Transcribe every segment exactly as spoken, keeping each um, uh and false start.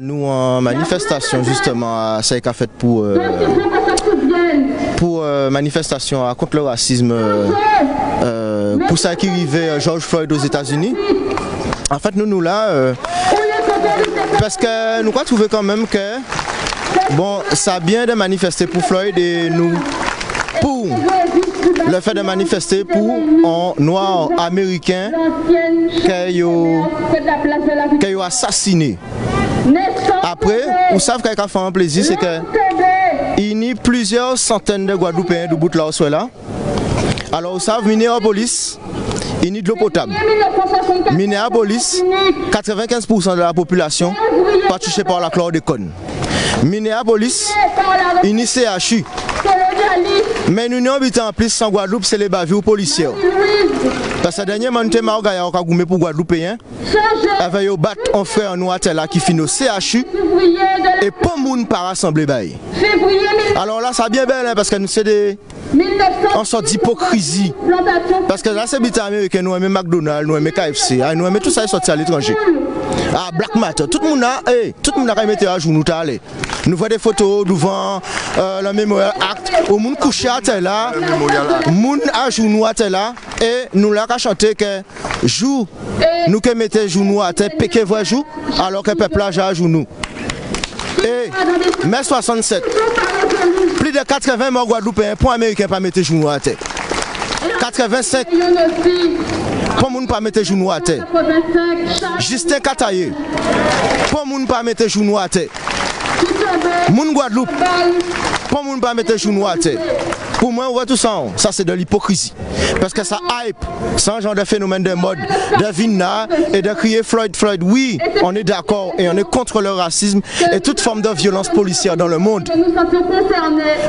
Nou an manifestasion, jisteman, a sa ki ka fet pou, euh, pou, euh, manifestasion a kont le rasism, euh, euh, pou sa ki rivé, euh, George Floyd Ozétazini. Anfet, nou, nou la, euh, paske nou ka trouvé kanmenm ke, bon, sa bien de manifesté pou Floyd é nou pou le fet de manifesté pou an nwa amériken ke yo, ke yo asasiné. Apré, ou sav ka ka fè an plézi, sé ke i ni pliziè santenn de Gwadloupéyen doubout la oswè-la. Alò, ou sav, Minnéapolis, i ni dlo potab. Minnéapolis, katrèvenkenz pousan de la popilasion pa touché pa la klòdékòn. Minnéapolis, i ni C H U. Mé nou ni an biten an plis an Gwadloup, sé lé bavir polisiè. Paske dènièman, nou té Mawgaya, yo ka goumé pou Gwadloupéyen. Avè yo bat an frè an nou atè la ki fin o C H U, é pon moun pa rasanblé ba-y. Alò la, sa bien bèl, en, paske nou sé dé, an sòt d'ipokrizi. Paske la, sé biten amériken, nou enmé McDonald, nou enmé K F C, a, nou enmé tout sa ki sòti a létranjé. A, Black Matter, tout moun la, é, tout moun la ka mété ajounou talè. Nou vwè dé foto douvan, euh, le Memorial Act, o moun kouché atè la, moun ajounou atè la, é nou la ka chanté ke jou nou ké mété jounou atè, pé ké vwè jou, alò ke pèp-la ja ajounou. É, mé swasanntsèt, plis de katrèven mò gwadloupéyen, pon Amériken pa mété jounou atè. Katrèvensenk, pon moun pa mété jounou atè. Jisten Katayé, pon moun pa mété jounou atè. Moun Gwadloup, pon moun pa mété jounou atè. Pou mwen, ou vwè tousa, sa sé de l'ipokrizi. Paske sa hype, sa an jan de fénomèn de mòd, de vin la é de kriyé Floyd, Floyd. Oui, on est d'accord et on est contre le racisme et toute forme de violence policière dans le monde.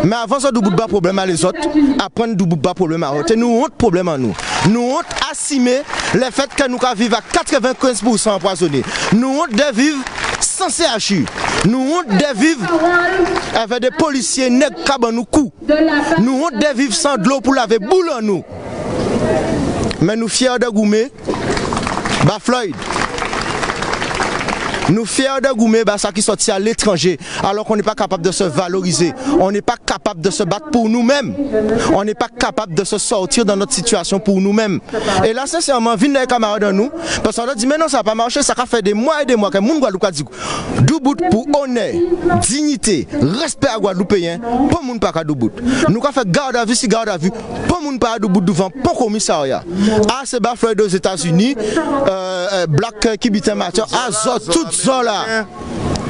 Mé avan zòt doubout ba pwoblèm a lézòt, aprann doubout ba pwoblèm a zòt. É nou wont pwoblèm an nou. Nou wont asimé lefèt ke nou ka viv a katrèvenkenz pousan anpwazoné. Nou wont de viv san C H U. Nou wont de viv avè dé polisié nèg ka ban nou kou. Nou wont de viv san dlo pou lavé boul an nou. Mé nou fiè de goumé ba Floyd. Nou fiè de goumé ba sa ki sòti a létranjé, alors qu'on n'est pas capable de se valoriser. On n'est pas capable de se battre pour nous-mêmes. On n'est pas capable de se sortir de notre situation pour nous-mêmes. É la, sensèman, vin dèyè kamarad an nou, paske lè ou di, mé non, sa pa maché, sa ka fè dé mwa é dé mwa ke moun Gwadloup ka di, doubout pou onè, dignité, respè a Gwadloupéyen, pon moun pa ka doubout. Nou ka fè gadavi si gadavi, pon moun pa doubout douvan pon komisarya. A, sé ba Floyd Ozétazini, euh, euh, Black, euh, Kibiten Matter, a zòt tout zò la.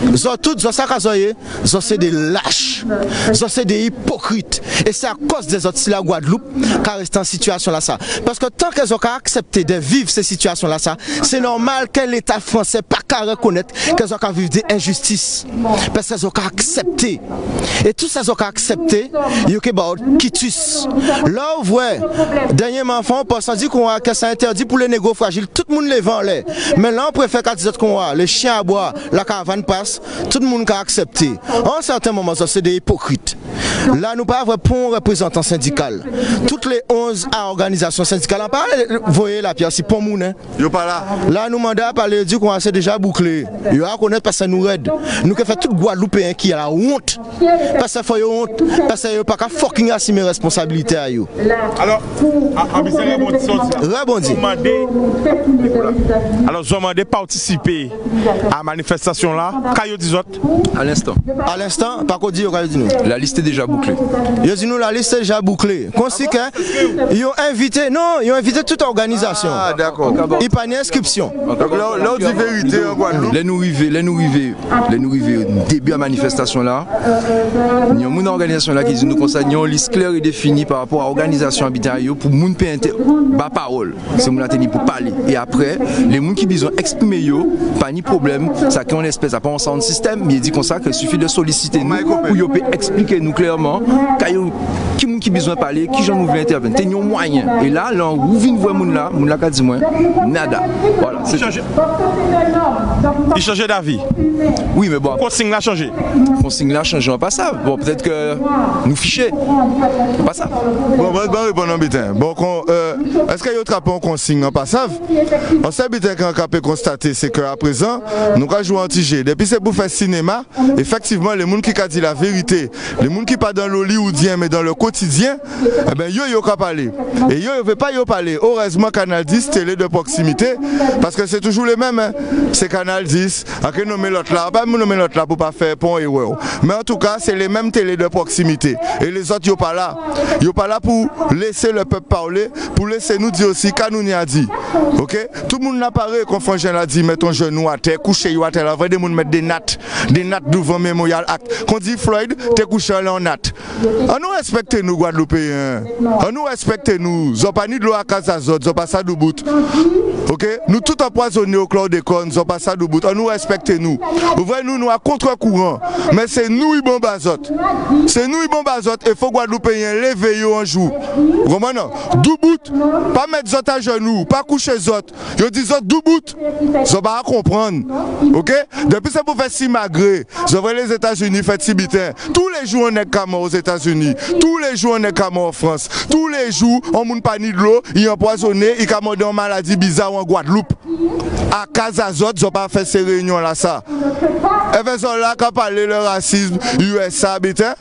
Zò tout, zò sa ka zò yé, zò sé dé lach, zò sé dé ipokrit. É sé akoz de zòt si la Gwadloup ka rété an sitiasion-lasa. Paske tan ke zò ka aksèpté de viv sé sitiasion-lasa, sé nòmal ke Léta fransé pa ka rèkonèt ke zò ka viv dé enjistis. Paske zò ka aksèpté. É tout sa zò ka aksèpté, yo ké ba'w kitus. Lè ou vwè, dènièman, fè on pòs, an di kon ke sa entèdi pou lé négro frajil, tout moun lévé anlè. Mé lè on préfè ka di zòt kon, les chiens aboient, la caravane passe, tout moun ka aksèpté. A on sèten moman, zò sé dé ipokrit. La, nou pa vwè pon réprézantan sendikal. Tout lé onz òganizasion sendikal, an pa voyé lapiè si pon moun, en. Yo pa la. La, nou mandé a palé, yo di kon sé déja bouklé. Yo rèkonèt paske nou rèd. Nou ké fè tout Gwadloupéyen ki a la wont. Paske fò yo wont. Paske yo pa ka fucking asimé responsabilité a yo. Alò, a, a, misye rebondi sòti la. Rebondi. Zò mandé, alò, zò mandé patisipé a manifestasion-la. Ka yo di zòt? À l'instant. À l'instant, pa ko di yo, ka yo di nou? La liste est déjà bouclée. Yo di nou la liste est déjà bouclée. Konsi ke yo envité, non, yo envité tout òganizasion. Ah, dakò. I pa ni enskripsion. Donk la, la ou di vérité an Gwadloup. Lè nou rivé, lè nou rivé, lè nou rivé o débi a manifestasion-la, ni on moun an òganizasion-la ki di nou konsa, ni on lis klè é défini pa rapò a òganizasion a biten a yo pou moun pé entè-, ba pawòl. Sé moun-la té ni pou palé. É apré, lé moun ki bizwen èksprimé yo, pa ni pwoblèm, sa ké on espès, sa pa on sound system, mé i di konsa ke sifi de solisité nou pou yo pé èspliké nou klèman Ka yo, ki moun ki bizwen palé, ki jan nou vlé entèvini. Té ni on mwayen. É la, lè ou vin vwè moun-la, moun-la ka di mwen, nada. Vwala, sé tout. I chanjé davi. Wi, mé bon. Konsign-la chanjé. Konsign-la chanjé an pasav. Bon, pétèt ke nou fiché. An pasav. Bon, mwen, mwen réponn on biten. Bon, kon, euh, èskè yo trapé on konsign an pasav? On sèl biten ke an ka pé konstaté, sé ke aprézan, nou ka jwé on ti jé. Dépi sé pou fè sinéma, éfèktivman, lé moun ki ka di lavérité, lé moun ki pa dan loliwoudyen, mé dan le kotidyen, ében, yo, yo ka palé. É yo, yo vé pa yo palé. Erèzman, Kanal dis, télé de pwokisimité, paske sé toujou lé menm, en. Sé Kanal dis, an ké nonmen lòt-la. An pa nonmen lòt-la pou pa fè, pou pa fè érè. Mé antouka, sé lé menm télé de pwokisimité. É lézòt, yo pa la. Yo pa la pou lésé le pèp palé, pou lésé nou di osi ka nou ni a di. Oké? Tout moun-la paré, kon Frangin-la di, mèt on jenou atè, kouché yo atè la. Vwè dé moun mèt dé nat, dé nat douvan Mémoryal Akt. Kon di Floyd té kouché anlè on nat. Annou rèspèkté nou, Gwadloupéyen. Annou rèspèkté nou. Zò pa ni dlo a kaz a zòt, zò pa sa doubout. Oké? Nou tout anpwazoné o klòdékòn, zò pa sa doubout. Annou rèspèkté nou. Ou vwè, nou, nou a kontrè kouran. Mé sé nou i bon ba zòt. Sé nou i bon ba zòt, é fo Gwadloupéyen lévé yo on jou. Ou konprann, non? Doubout. Pa mèt zòt ajenou, pa kouché zòt. Yo di zòt doubout. Zò pa ka konprann. Oké? Dépi sé pou fè simagré. Zò vwè Lézétazini fè ti biten. Toulé jou on nèg ka mò Ozétazini. Toulé jou on nèg ka mò an Frans. Toulé jou on moun pa ni dlo, i anpwazoné, i ka mò di on maladi biza an Gwadloup. A kaz a zòt, zò pa fè sé réinyon-lasa. Èvè zò la ka palé le rasism, U S A, biten.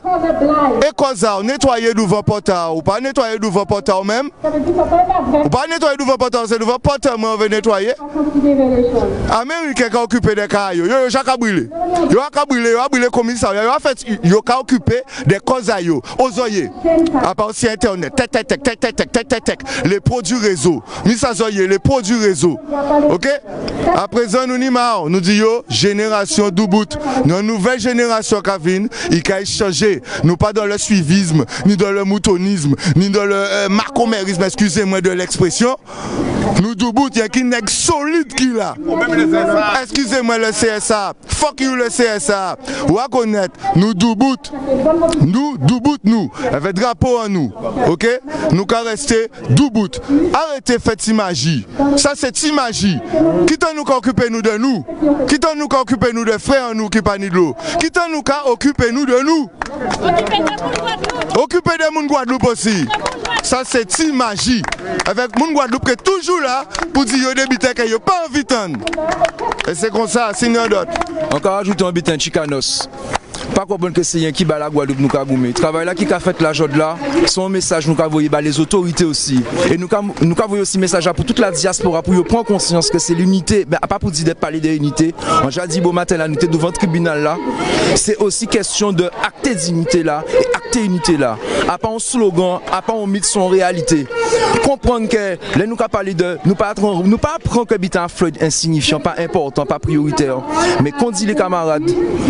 É kòz a'w, nétwayé douvan pòt a'w, ou pa nétwayé douvan pòt a'w menm? Ou pa nétwayé douvan pòt a'w, sé douvan pòt mwen ou vé nétwayé. Amériken ka okipé dè ka a yo. Yo, yo ja ka brilé. Yo a ka brilé, yo a brilé komisarya, yo a fè, yo ka okipé dè kòz a yo. O zò yé. Apa osi entènèt. Tèk, tèk, tèk. Lé pwodui rézo. Mi sa zò yé, lé pwodui rézo. Oké? Aprézan nou ni ma, nou di yo, jénérasyon doubout. Nou on nouvèl jénérasyon ka vin, i kay chanjé. Nou pa dan le suivisme, ni dan le moutonisme, ni dan le, euh, makomèrisme, èskizé mwen de lèksprésyon. Nou doubout, yenki nèg solid ki la. Èskizé mwen, le C S A. Fuck you, le C S A. Ou a konnèt, nou doubout. Nou doubout, nou. Avèk drapo an nou. Oké? Nou ka rèsté doubout. Arété fè ti maji. Sa sé ti maji. Ki tan nou ka okipé nou dè nou? Ki tan nou ka okipé nou dè frè an nou ki pa ni dlo? Ki tan nou ka okipé nou dè nou? Okipé dè moun Gwadloup osi. Sa sé ti maji. Avèk moun Gwadloup ki toujou la pou di yo dé biten ke yo pa anvi tann. É sé konsa, si ni on dòt. An ka rajouté on biten, Tchikanòs. Pa konprann ke sé yenki ba Lagwadloup nou ka goumé. Travay-la ki ka fèt la jòdla, sé on mésaj nou ka voyé ba lézotorité osi. É nou ka, nou ka voyé osi mésaj-la pou tout la dyaspora, pou yo pran konsyans ke sé linité, mé a pa pou di dè palé dè inité. An ja di bomaten-la, nou té douvan tribinal-la. Sé osi kèsyon dè akté dignité-la é akté inité-la. A pa on slogan, a pa on mit, sé on réyalité. Konprann ke lè nou ka palé dè, nou pa pran, nou pa pran ke biten a Floyd ensignifyan, pa enpòtan, pa priyoritè. Mé kon di lé kamarad,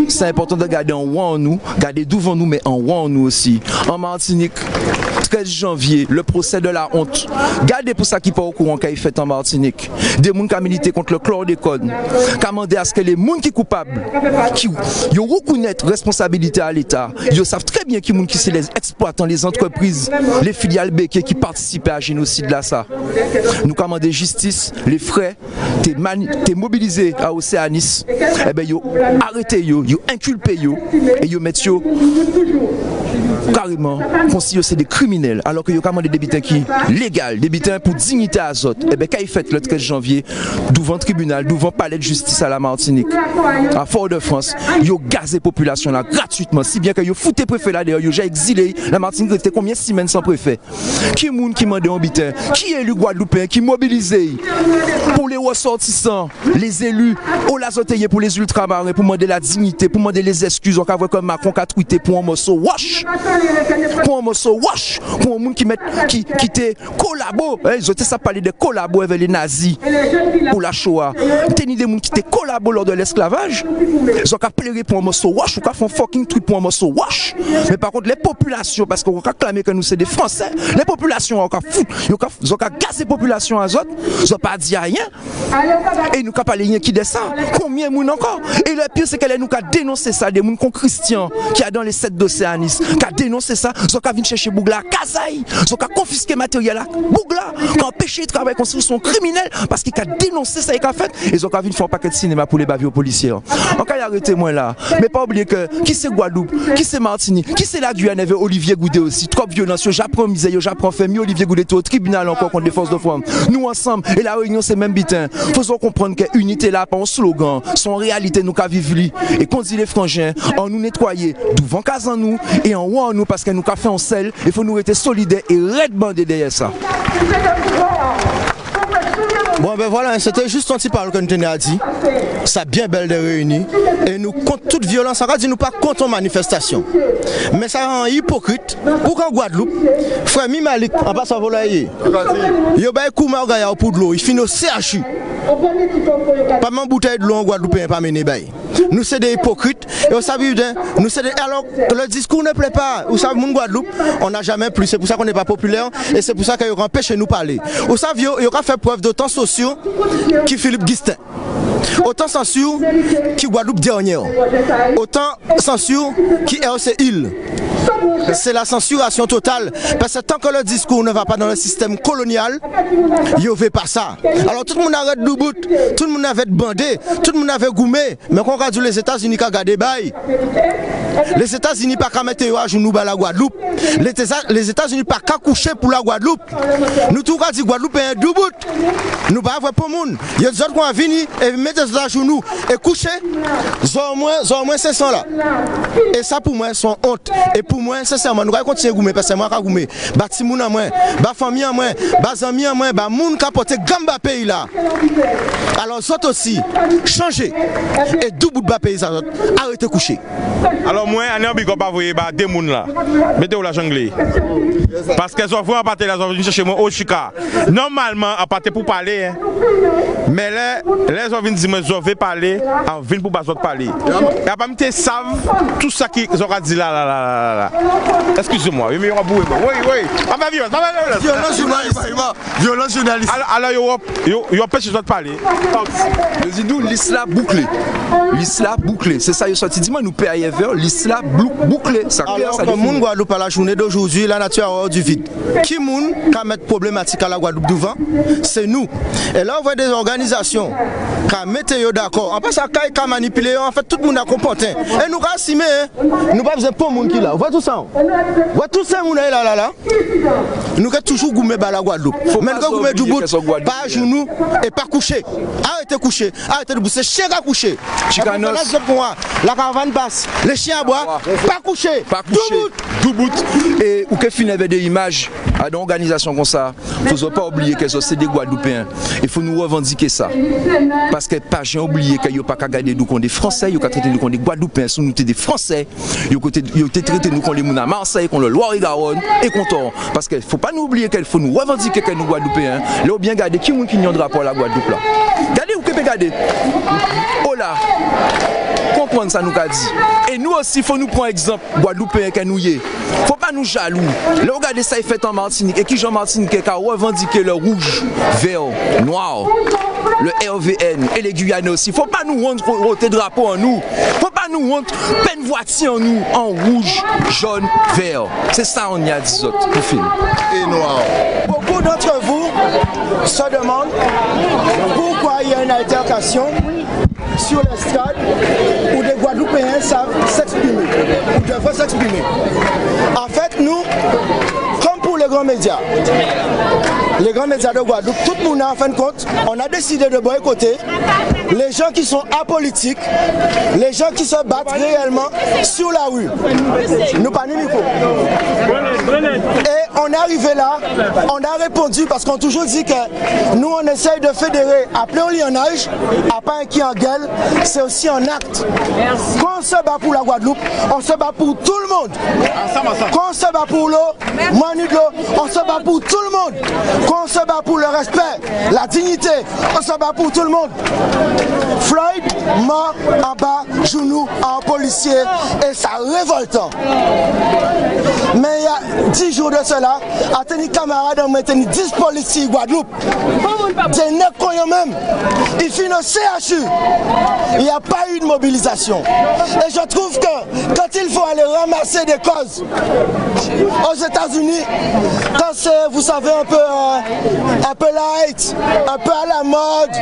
sé enpòtan dè gadé anwo an nou, gadé douvan nou, mé anwo an nou osi. An Matinik, trèz janvyé, le procès de la honte. Gadé pou sa ki pa okouran kay fèt an Matinik. Dé moun ka milité kont le klòdékòn, ka mandé aske lé moun ki koupab, ki yo rèkonnèt rèsponsabilité a Léta, yo sav trè byen ki moun ki sé lé èksplwatan, lé zantrépriz, lé filyal béké ki patisipé a jénosid-lasa. Nou ka mandé jistis, lé frè té mani-, té mobilizé a Océanis, ében, yo arété yo, yo enkilpé yo, é yo mèt yo karéman konsi yo sé dé kriminèl, alò ke yo ka mandé dé biten ki légal, dé biten pou dignité a zòt. Ében, kay fèt le trèz janvyé, douvan tribinal, douvan palè de jistis a la Matinik, a Fort-de-France, yo gazé popilasyon-la gratwitman, si byen ke yo fouté préfé-la déyò, yo ja ègzilé-y. La Matinik rété konbyen simenn san préfé? Ki moun ki mandé on biten? Ki éli gwadloupéyen ki mobilizé-y pou lé rèsòtisan, lé zéli, ola zòt té yé pou lé ziltramaren, pou mandé la dignité, pou mandé lé zèskiz? Ou ka vwè ke Macron ka twité pou on mòso wòch, pou on mòso wòch, pou on moun ki mèt, ki, ki té kolabo, en, zòt té sa palé dè kolabo avè lé nazi pou la Shoah. Té ni dé moun ki té kolabo lò dè lèsklavaj. Zòt ka pléré pou on mòso wòch, ou ka fè on fucking tweet pou on mòso wòch. Mé pa kont lé popilasyon, paske ou ka klamé ke nou sé dé Fransé, lé popilasyon, ou ka fout, yo ka, zòt ka gazé popilasyon a zòt, zòt pa di ayen. É nou ka palé yenki dè sa. Konbyen moun ankò? É le pire, sé ke lè nou ka dénonsé sa, dé moun kon Christian, ki adan lé sèt d'Océanis, ka dénonsé sa, zòt ka vin chèché boug-la kaz a-y, zòt ka konfiské matéryèl a boug-la, ka anpéché-y travay konsi sé on kriminèl, paskè i ka dénonsé sa ki ka fèt, é zòt ka vin fè on pakèt sinéma pou lé bavir polisiè. An kay arété mwen la, mé pa oubliyé kè ki sé Gwadloup, ki sé Matinik, ki sé Lagwiyàn, èvè Olivier Goudet osi, twòp vyolans, yo ja pran mizè, yo ja pran fèm, Olivier Goudet té o tribinal ankò kont dé fòs dè fwanm. Nou ansanm, é Larényon sé menm biten. Fò zòt konprann kè inité-la pa on slogan, sé on réyalité, nou ka viv li. É kon di lé franjen, annou nétwayé douvan kaz an-nou é anwo an-nou, paskè nou ka fè on sèl, é fò nou rété solidè é rèd bandé dèyè sa. Bon, ben voilà, hein, c'était juste un petit parole que nous tenions à dire. Sa byen bèl dè réini. É nou kont tout vyolans, sa ka di nou pa kont on manifèstasyon. Mé sa an ipokrit, pou kè an Gwadloup, frè Mimalik, an pasan vòlè i yé, yo ba-y kou mawgay a-w pou dlo, i fin o C H U. Pa menm boutèy dlo on Gwadloupéyen pa mennen ba-y. Nou sé dé ipokrit, é ou sav, nou sé dé, alò, le discours ne plaît pas. Ou sav, moun Gwadloup, on n'a jamais plu. C'est pour ça qu'on n'est pas populaire, et c'est pour ça que yo ka anpéché nou palé. Ou sav, yo, yo ka fè prèv d'otan sansir ki Philippe Gustin. Otan sansir ki Guadeloupe Dernière. Otan sansir ki R C Hill. C'est la censuration totale. Parce que tant que le discours ne va pas dans le système colonial, yo vé pa sa. Alò, tout moun arèt doubout, tout moun arèt bandé, tout moun arèt goumé. Mé kon ka di, Lézétazini ka gadé ba-y. Lézétazini pa ka mèt yo ajounou ba Lagwadloup. Lézéta-, Lézétazini pa ka kouché pou Lagwadloup. Nou tou ka di Gwadloupéyen doubout. Nou pa vwè pon moun. Yo di zòt kon a vini é mèt zòt ajounou é kouché. Zò mwen, zò mwen sé san-la. É sa pou mwen sé on ont. É pou mwen, sensèman, nou ka kontinyé goumé, paskè mwen ka goumé. Ba timoun an mwen, ba fanmi an mwen, ba zanmi an mwen, ba moun ka pòté gam ba péyi-la. Alò zòt osi, chanjé é doubout ba péyi a zòt. Arété kouché. Alò mwen, an ni on big up a voyé ba dé moun-la. Mété-w la, Janglé. Paskè zò vwè an pa té la, zò vin chèché mwen o Chika. Nòmalman an pa té pou palé, en. Mé lè, lè zò vin di mwen zò vé palé, an vin pou ba zòt palé. É apa m té sav tout sa ki zò ka di la, la, la, la, la. Eskizé mwen, wi, mé yo ka bouré mwen. Wi, wi. Pa fè vyolans, pa fè vyolans. Vyolans jounalis. Vyolans jounalis. Alò, alò yo, yo, yo anpéché zòt palé. Yo di nou lis-la bouklé. Lis-la bouklé. Sé sa yo sòti di mwen, nou pé ay èvè, lis-la blou-, bouklé. Sa klè, sa défini. Alò kè moun Gwadloup, à la journée d'aujourd'hui, la nature a horreur du vide. Ki moun ka mèt pwoblématik a Lagwadloup douvan? Sé nou. É lè ou vwè dé òganizasyon ka mété yo dakò, an pasan kay ka manipilé yo, anfèt tout moun a konpòté. É nou ka asimé, en. Nou pa bizwen pon moun ki la. Ou vwè tout sa, en. Ou vwè tout sé moun-la, la, la, la. Nou ké toujou goumé ba Lagwadloup. Mé nou ké goumé doubout, pa ajounou é pa kouché. Arété kouché, arété doubout. Sé chyen ka kouché. Chicanos. La caravane basse, les chiens aboient, pa kouché. Pa kouché. Doubout. Doubout. É ou ké fini avè dé imaj a dé òganizasyon kon sa. Fò zòt pa oubliyé kè zòt sé dé Gwadloupéyen. É fò nou révandiké sa. Paskè pa janm oubliyé kè yo pa ka gadé nou kon dé Fransé, yo ka trété nou kon dé Gwadloupéyen, si nou té dé Fransé. Yo koté, yo té trété nou kon lé moun a Marsèy, kon lè Lwari-Gawòn, é kontrè. Paskè fò pa nou oubliyé kè fò nou révandiké kè nou Gwadloupéyen. Lè ou byen gadé, ki moun ki ni on drapo a Lagwadloup la? Gadé, ou ké pé gadé. Ola. Konprann sa nou ka di. É nou osi, fò nou pran ègzanp Gwadloupéyen kè nou yé. Fò pa nou jalou. Lè ou gadé sa i fèt an Matinik, é kijan Matinikè ka révandiké le rouge, vert, noir, le R V N, é lé Gwiyanè osi. Fò pa nou wont woté drapo an nou. Fò pa nou wont penn vwati an nou an wouj, jòn, vè. Sé sa an ni a di zòt pou fini. Et noir. Beaucoup d'entre vous se demandent pourquoi il y a une altercation sur l'estrade où des Guadeloupéens savent s'exprimer, ou devraient s'exprimer. En fait, nous, comme pour les grands médias, les grands médias de Guadeloupe, tout le monde, en fin de compte, on a décidé de boycotter les gens qui sont apolitiques, les gens qui se battent réellement sur la rue. Nou pa ni mikro. Et on est arrivé là, on a répondu parce qu'on toujours dit que nous, on essaye de fédérer, apréyé on liannaj, a pa enki an gèl, c'est aussi un acte. Quand on se bat pour la Guadeloupe, on se bat pour tout le monde. Quand on se bat pour l'eau, mwen ni dlo, on se bat pour tout le monde. Quand on se bat pour le respect, la dignité, on se bat pour tout le monde. Floyd mò anba jounou a on policier et ça révoltant. Mais il y a Dix jours de cela, a té ni kamarad an mwen té ni dis polisé Gwadloup. Dé nèg kon yo menm. I fin o C H U. Il n'y a pas eu de mobilisation. Et je trouve que quand il faut aller ramasser des causes aux États-Unis, quand c'est, vous savez, un peu, euh, un peu light, un peu à la mode,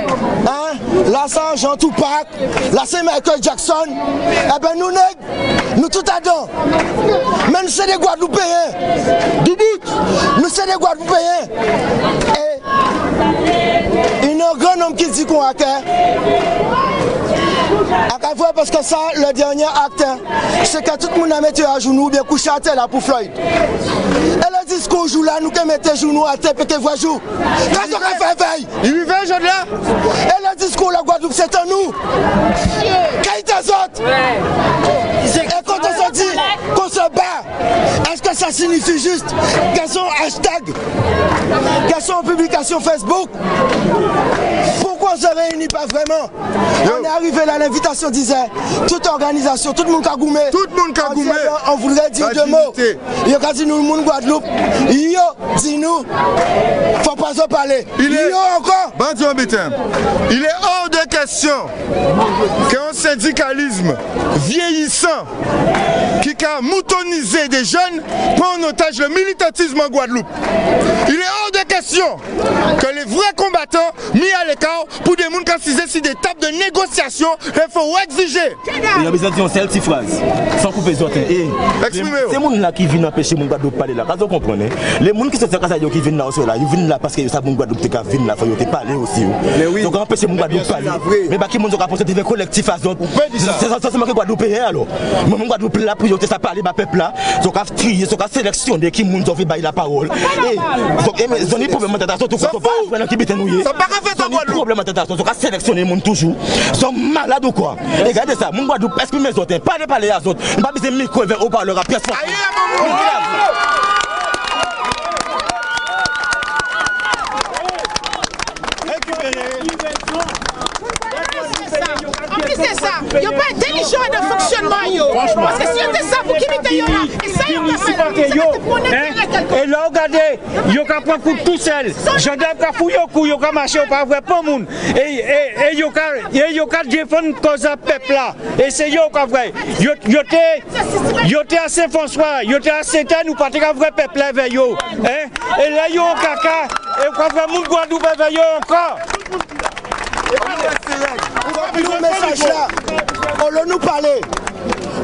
hein, la sé Jean Tupac, la sé Michael Jackson, eh ben nou nèg, nou tout adan. Mé nou sé dé Gwadloupéyen. Doubout. Nou sé dé Gwadloupéyen. É i ni an gran nonm ki di kon sa kè, a ka vré, paskè sa, le dernier acte, sé kè tout moun-la mété yo ajounou oubien kouché atè la pou Floyd. É le diskou jou-la, nou ké mété jounou atè, pé ké vwè jou. Ka zòt ka fè vèy? I rivé jòdi-la. É le diskou la Gwadloup sé tan nou. Kay ta zòt. É kan zòt di qu'on se bat, est-ce que ça signifie juste qu'elles sont hashtag, qu'elles sont en publication Facebook? Pourquoi on se réunit pas vraiment? On est arrivé là, l'invitation disait, toute organisation, tout moun ka goumé. Tout moun ka goumé. On voudrait dire deux mots. Yo ka di nou moun Gwadloup, yo di nou, fò pa zòt palé. Il est, yo ankò. Ban di on biten. Il est hors de question qu'un syndicalisme vieillissant qui ka moutonizé des jeunes prend en otage le militantisme en Guadeloupe. Il est hors de question que les vrais combattants mis à l'écart pou dé moun ka sizé si dé tab de négociation, é fo ègzijé. É yo bizwen di on sèl ti fraz, san koupé zòt, en. É sé moun-la ki vin anpéché moun Gwadloup palé la, ka zòt konprann, en. Lé moun ki sòti an kaz a yo ki vin la oswè-la, yo vin la paskè yo sav moun Gwadloup té ka vin la, fò yo té palé osi, wi. Zòt ka anpéché moun Gwadloup palé. Mé ba ki moun zòt ka pansé té vin kolèktif a zòt? Sé, sé, sé, sé manké Gwadloupéyen, alò. Mé moun Gwadloup la pou yo té sa palé ba pèp-la. Zòt ka triyé, zòt ka sélèksioné ki moun zòt vé bay lapawòl. É zòt, é mé zòt ni pwoblèm an tèt a zòt, ou kwè zòt pa jwenn ki biten nou yé. Sa pa ka fèt an Gwadloup. Zòt ni pwoblèm an tèt a zòt, zòt ka sélèksioné moun toujou. Zòt malad ou kwa? É gadé sa, moun Gwadloup, èsprimé zòt, en, palé, palé a zòt. Nou pa bizwen mikwo èvè opalè a pyès. Ayé, mon moun. Anplis dè sa, yo pa entèlijan dan fonksionman yo. Paskè si yo té sav pou ki biten yo la, é sa yo ka fè, sa yo té pou pran entéré kèlkonk. É lè ou gadé, yo ka pran kou tousèl. Jandam ka fouyé yo kou, yo ka maché, yo pa vwè pon moun. É, é, é yo ka, é yo ka défann kòz a pèp-la. É sé yo ka vwè. Yo, yo té, yo té a Sen Franswa, yo té a Sentèn, ou pa té ka vwè pèp-la èvè yo. En? É la yo an kaka, é ou ka vwè moun Gwadloup èvè yo ankò. Donk nou mésaj-la, olé nou palé,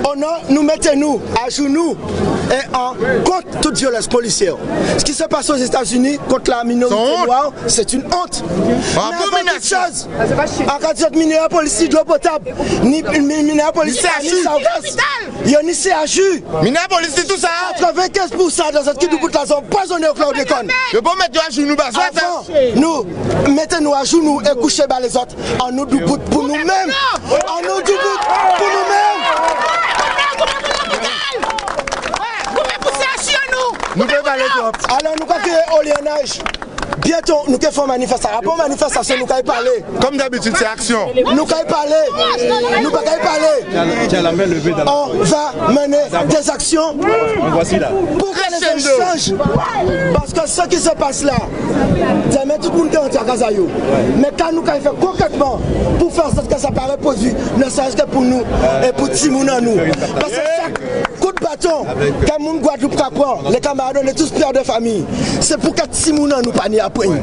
o non, nou mété nou ajounou é an kont tout violence policière. Ce qui se passe aux États-Unis contre la minorité noire, c'est une honte. Mé avan tout choz, a ka di zòt Minneapolis ni dlo potab, ni, ni Minneapolis ni Sargas. Yo ni C H U. Minneapolis ni tousa. Katrèvenkenz pousan dè zòt ki doubout la, zòt anpwazonné o klòdékòn. Yo pa mèt yo ajounou ba zòt, en. Avan nou mété nou ajounou é kouché ba lézòt, annou doubout pou nou menm. Annou doubout pou nou menm. Nou pé palé twòp. Alò nou ka kriyé olyannaj. Byento nou ké fè on manifèstasyon. Apré manifèstasyon nou kay palé. Comme d'habitude, c'est action. Nou kay palé. Nou pa kay palé. On va mener des actions pour que les choses changent. Parce que ce qui se passe là, dèmen tout moun ké rantré a kaz a yo. Mé ka nou kay fè konkrètman pou fè an sòt ke sa pa répwodui, ne serait-ce que pou nou é pou timoun an nou? Paskè chak kout baton ke moun Gwadloup ka pran, les camarades, on est tous pères de famille. Sé pou ke timoun an nou pa ni aprann.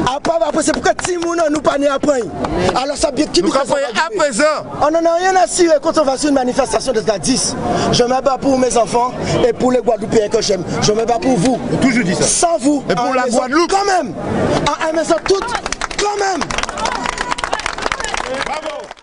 Apré, apré, sé pou ke timoun an nou pa ni aprann. Alò sa byen ki... Nou ka fè aprézan. On n'en a rien à cirer quand on va sur une manifestation de la dix. Je me bats pour mes enfants et pour les Guadeloupéens que j'aime. Je me bats pour vous. J'ai toujours dit ça. Sans vous, et pour la Guadeloupe quand même. À la maison, tout, quand même.